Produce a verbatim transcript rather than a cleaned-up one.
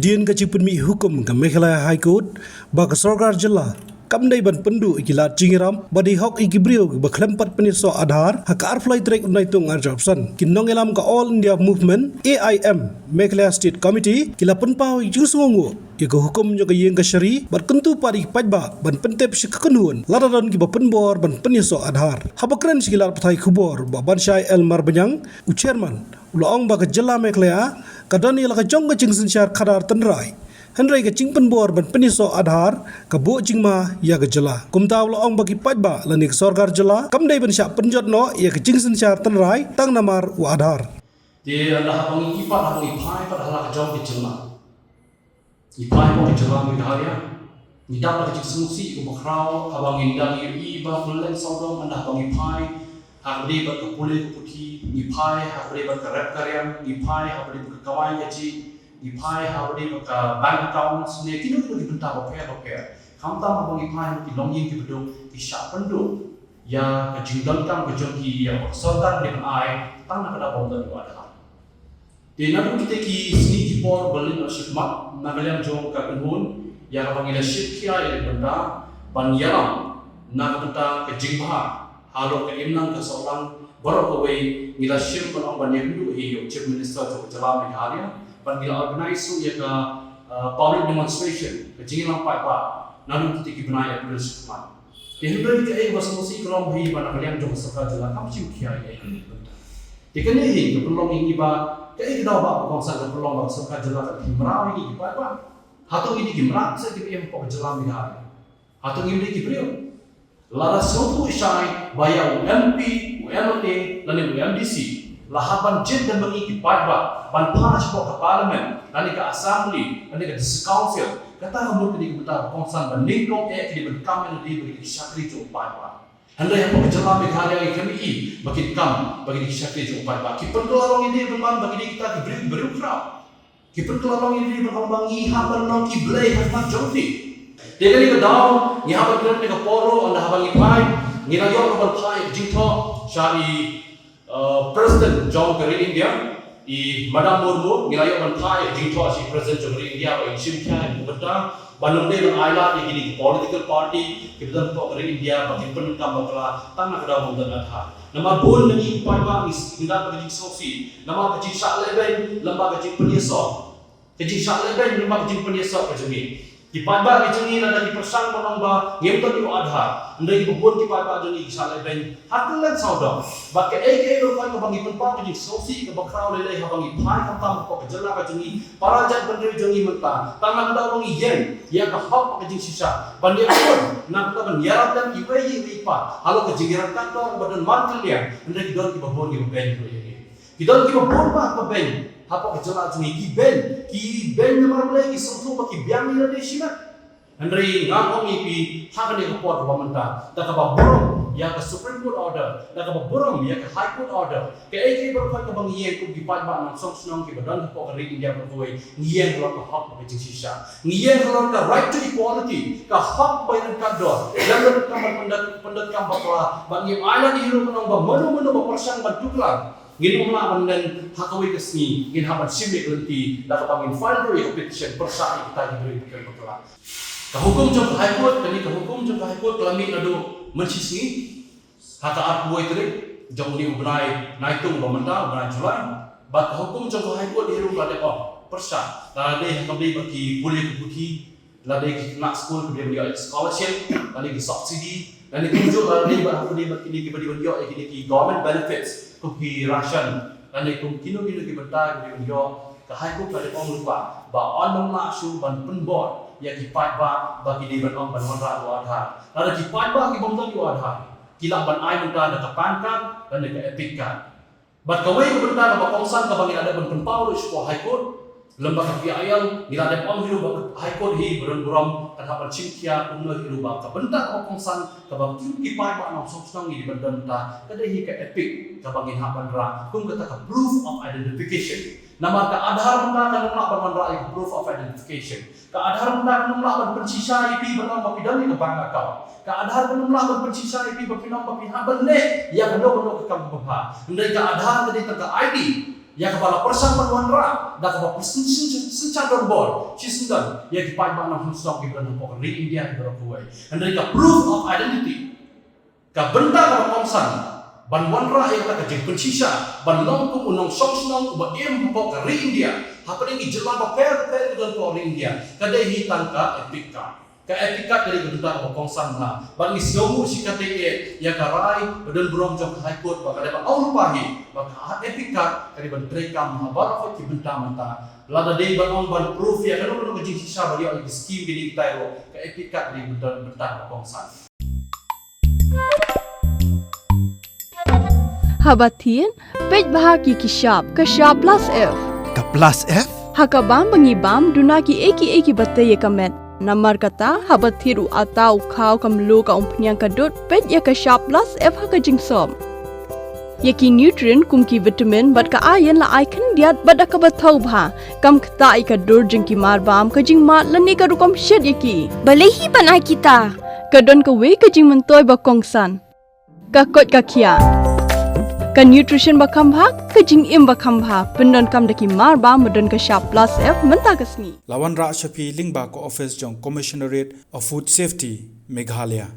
Hadien ka jingpynmih hukum ka Meghalaya High Court ba ka sorkar jylla kam dei ban pynduh ïa ki lad jingïarap ba dei hok ïa ki briew kiba khlem pat pynïasoh Aadhaar ha ka arphew lai tarik u Naitung arphew san, ki nongïalam ka All India Movement, A I M, Meghalaya State Committee ki la pynpaw ïa ka jingsngewnguh ïa ka hukum jong ka ïing kashari bad kyntu pat ïa ki paidbah ban pyntip sha ka kynhun lada don kiba pynbor ban pynïasoh Aadhaar. Haba kren sha ki lad pathai khubor, Bah Banshai L Marbaniang, u chairman, u la ong ba ka jylla Meghalaya ka don ïa la ka jong ka jingsynshar khadar tynrai, hynrei ka jingpynbor ban pynïasoh Aadhaar ka buh jingma ïa ka jylla. Kumta u la ong ba ki paidbah lane ka sorkar jylla kam dei ban shah pynjot noh ïa ka jingsynshar tynrai tang namar u Aadhaar. Te ynda haba ngi ïohi pat, haba ngi phai pat ha la ka jong ka jylla, ngi phai pat ka jylla Meghalaya, ngi dap da ka jingsngewsih kaba khraw haba ngin dang ïohi ba kylleng sawdong, ynda haba ngi phai ha kaba ïadei bad ka pule ka puthi, ngi phai ha kaba ïadei bad ka rep ka riang, ngi phai ha kaba ïadei bad ka kamai kajih, ngi phai ha kaba ïadei bad ka bank accounts ne kino kino ki bynta bapher bapher. Khamtam haba ngi phai ha ki longïing kiba duk, ki shah pynduh ïa ka jingdonkam ka jong ki ïa ka sorkar, ka dei ban ai tang na ka daw bym don ïa u Aadhaar. Te naduh kita ki sngi ki por ba la ïoh shipmat na ka liang jong ka kynhun ïa kaba ngi la shim khia ïa ka bynta ban ïalam na ka bynta ka jingbha halor ka imlang ka sohlang baroh kawei, ngi la shim ban ong ban ïakynduh hi ïa u Chief Minister jong ka jylla Meghalaya bad ngi la organise ruh ïa ka, uh, public demonstration, ka jingïalang paidbah naduh kita ki bnai April shipmat. Te hynrei kaei kaba sngewsih ka long hi ba na ka liang jong ka sorkar jylla kam shim khia ïa kaei kaei ka bynta. Te kane hi ka pynlong ïa ngi ba kaei ka daw ba ka kongsan ka pynlong ba ka sorkar jylla ka khie mraw ïa ngi ki paidbah. Hato ngi dei ki mrad se kiba im hapoh ka jylla Meghalaya? Hato ngim dei ki briew? Lada sngewthuh shai ba ïa u M P, u M L A lane u M D C la hap ban jied da ma ngi ki paidbah ban phah shapoh ka Parliament lane ka Assembly lane ka District Council, kata ka mut ka dei ka bynta ka kongsan ba nyngkong eh ki dei ban kam ïa lade ba ki dei ki shakri jong u paidbah. Hynrei hapoh ka jylla Meghalaya ngi khlem ïohi ba kin kam ba ki dei ki shakri jong u paidbah. Ki pynkylla long ïa lade ban ong ba ki dei kita ki briew, ki briew khraw. Ki pynkylla long ïa lade ban ong ba ngi hap ban long ki blei ha khmat jong phi. Te kane ka daw ngi hap ban kren ha kane ka por ruh, ynda haba ngi phai, ngi la ïoh ruh ban phai jingthoh sha i, uh, President jong ka ri India, i Madam Murmu, ngi la ïoh ban phai jingthoh sha i President jong ka ri India ba in shim khia ïa ka bynta ban ym dei ban ailad ïa kine ki political party kiba don hapoh ka ri India ba kin pyndonkam bakla tang na ka daw bym don Aadhaar. Namar bun na ngi ki paidbah ngi, ngi don ka jingsngewsih namar ka jingshah lehbeiñ lem bad ka jingpynïasoh. Ka jingshah lehbeiñ lem bad ka jingpynïasoh ka jong ngi. Ki paidbah ka jong ngi lada ki pyrshang ban ong ba ngim don ïa u Aadhaar, hynrei kiba bun ki paidbah jong ngi ki shah lehbeiñ ha kylleng sawdong. Bad kaei kaei baroh kaba ngi pynpaw ka jingsngewsih kaba khraw lei lei haba ngi phai khamtam hapoh ka jylla ka jong ngi, para jaitbynriew jong ngi mynta, tang na ka daw ba ngi ïeng ïa ka hok bad ka jingshisha ban ïakynduh, na ka daw ban ïarap lem iwei ïa iwei pat halor ka jingïarap ka dor ba don man ka liang, hynrei ki don kiba bun kiba beiñ ruh ïa ngi. Ki don kiba bun ba, ba beiñ hapoh ka jylla jong ngi, ki beiñ, ki beiñ namar balei? Ki sngewthuh ba ki biang ïa lade shimet. Hynrei nga ong ïa phi ha kane ka por kaba mynta, da kaba burom ïa ka Supreme Court order, da kaba burom ïa ka High Court order, kaei kaei baroh kaba ngi ïeng kum ki paidbah nongshong shnong kiba don hapoh ka ri India baroh kawei, ngi ïeng halor ka hok bad ka jingshisha. Ngi ïeng halor ka right to equality, ka hok ba ïaryngkat dor, ïaryngkat ban pyndonkam, pyndonkam bakla, ba ngim ailad ïa u ruh ban ong ba mano mano ba pyrshang ban tuklar. Ngin ym lah ban len ha kawei ka sngi, ngin hap ban shim ïa ka lynti da kaba ngin file ruh ïa ka petition pyrshah ïa kita ki briew kiba kren bakla. Ka hukum jong ka High Court, kane ka hukum jong ka High Court ka la mih naduh mynshisngi ha ka arphew wei tarik jong une u bnai Naitung ba mynta, u bnai July. Bad ka hukum jong ka High Court hi ruh ka la dep ong pyrshah, la dei ha kaba dei bad ki pule ki puthi, la dei ki khynnah skul kiba dei ban ïoh ïa ki scholarship, la dei ki subsidy, la dei kumjuh la dei bad ha kaba dei bad kine kiba dei ban ïoh ïa kine ki government benefits kum ki ration, la dei kum kino kino ki bynta kiba dei ban ïoh. Ka High Court ka dei ong lypa ba ym lah shuh ban pynbor ïa ki paidbah ba ki dei ban ong ban wanrah ïa u Aadhaar. Lada ki paidbah ki bym don ïa u Aadhaar, ki lah ban ai mynta da ka PAN card lane ka EPIC card. Bad kawei ka bynta kaba kongsan kaba ngi la dep ban pynpaw ruh sha ka High Court, lem bad ka PIL, ngi la dep ong hi ruh ba ka High Court hi ba don burom kan hap ban shim khia kumno hi ruh ba ka bynta kaba kongsan kaba kum ki paidbah nongshong shnong ngi dei ban don mynta ka dei hi ka EPIC kaba ngin hap ban rah kum kata ka proof of identification. Namar ka Aadhaar mynta kan ym lah ban wanrah ïa ka proof of identification. Ka Aadhaar mynta kan ym lah ban pynshisha ïa phi ban ong ba phi don ïa ka bank account. Ka Aadhaar kan ym lah ban pynshisha ïa phi ba phin ong ba phi hap ban leh ïa kano kano ka kam kaba bha. Hynrei ka Aadhaar ka dei tang ka I D. Ïa kaba la pyrshang ban wanrah da kaba pyrshang synshar don bor shi syndon ïa ki paidbah nongshong shnong kiba don hapoh ka ri India baroh kawei. Hynrei ka proof of identity, ka bynta kaba kongsan ban wanrah ïa kata ka jingpynshisha ban long kum u nongshong shnong uba im hapoh ka ri India hapdeng ki jylla bapher bapher kiba don hapoh ri India, ka dei hi tang ka EPIC card. Ka EPIC card ka dei ka bynta kaba kongsan bha. Bad ngi sngewthuh shikatdei ïa ka rai ba don burom jong ka High Court ba ka dei ban aw lypa hi ba ka EPIC card ka dei ban treikam ha baroh ki bynta mynta. Lada dei ban ong ban proof ïa kano kano ka jingshisha ba ïoh ïa ki skim kine kitai ruh, ka EPIC card ka dei bynta, bynta kaba kongsan. Haba thied, peit bha ki ki shap, ka shap plus F. Ka plus F? Ha ka bam ba ngi bam, duna kiei kiei kiba tei ïa ka met. Namar kata, haba thied u atta, u khaw, ka mluh, ka umphniang, ka dud, peit ïa ka shap plus F ha ka jingsop. Ïa ki nutrient kum ki vitamin bad ka iron la ai khyndiat bad da kaba thaw bha. Kam ktah ïa ka dur jong ki mar bam, ka jingmad lane ka rukom shet ïa ki. Balei hi ban ai kita? Ka don kawei ka jingmyntoi ba kongsan. Ka koit ka khiah. Ka nutrition ba kham bha, ka jingim ba kham bha. Pyndonkam da ki mar bam ba don ka shap plus F mynta ka sngi. La wanrah sha phi lyngba ka office jong Commissionerate of Food Safety, Meghalaya.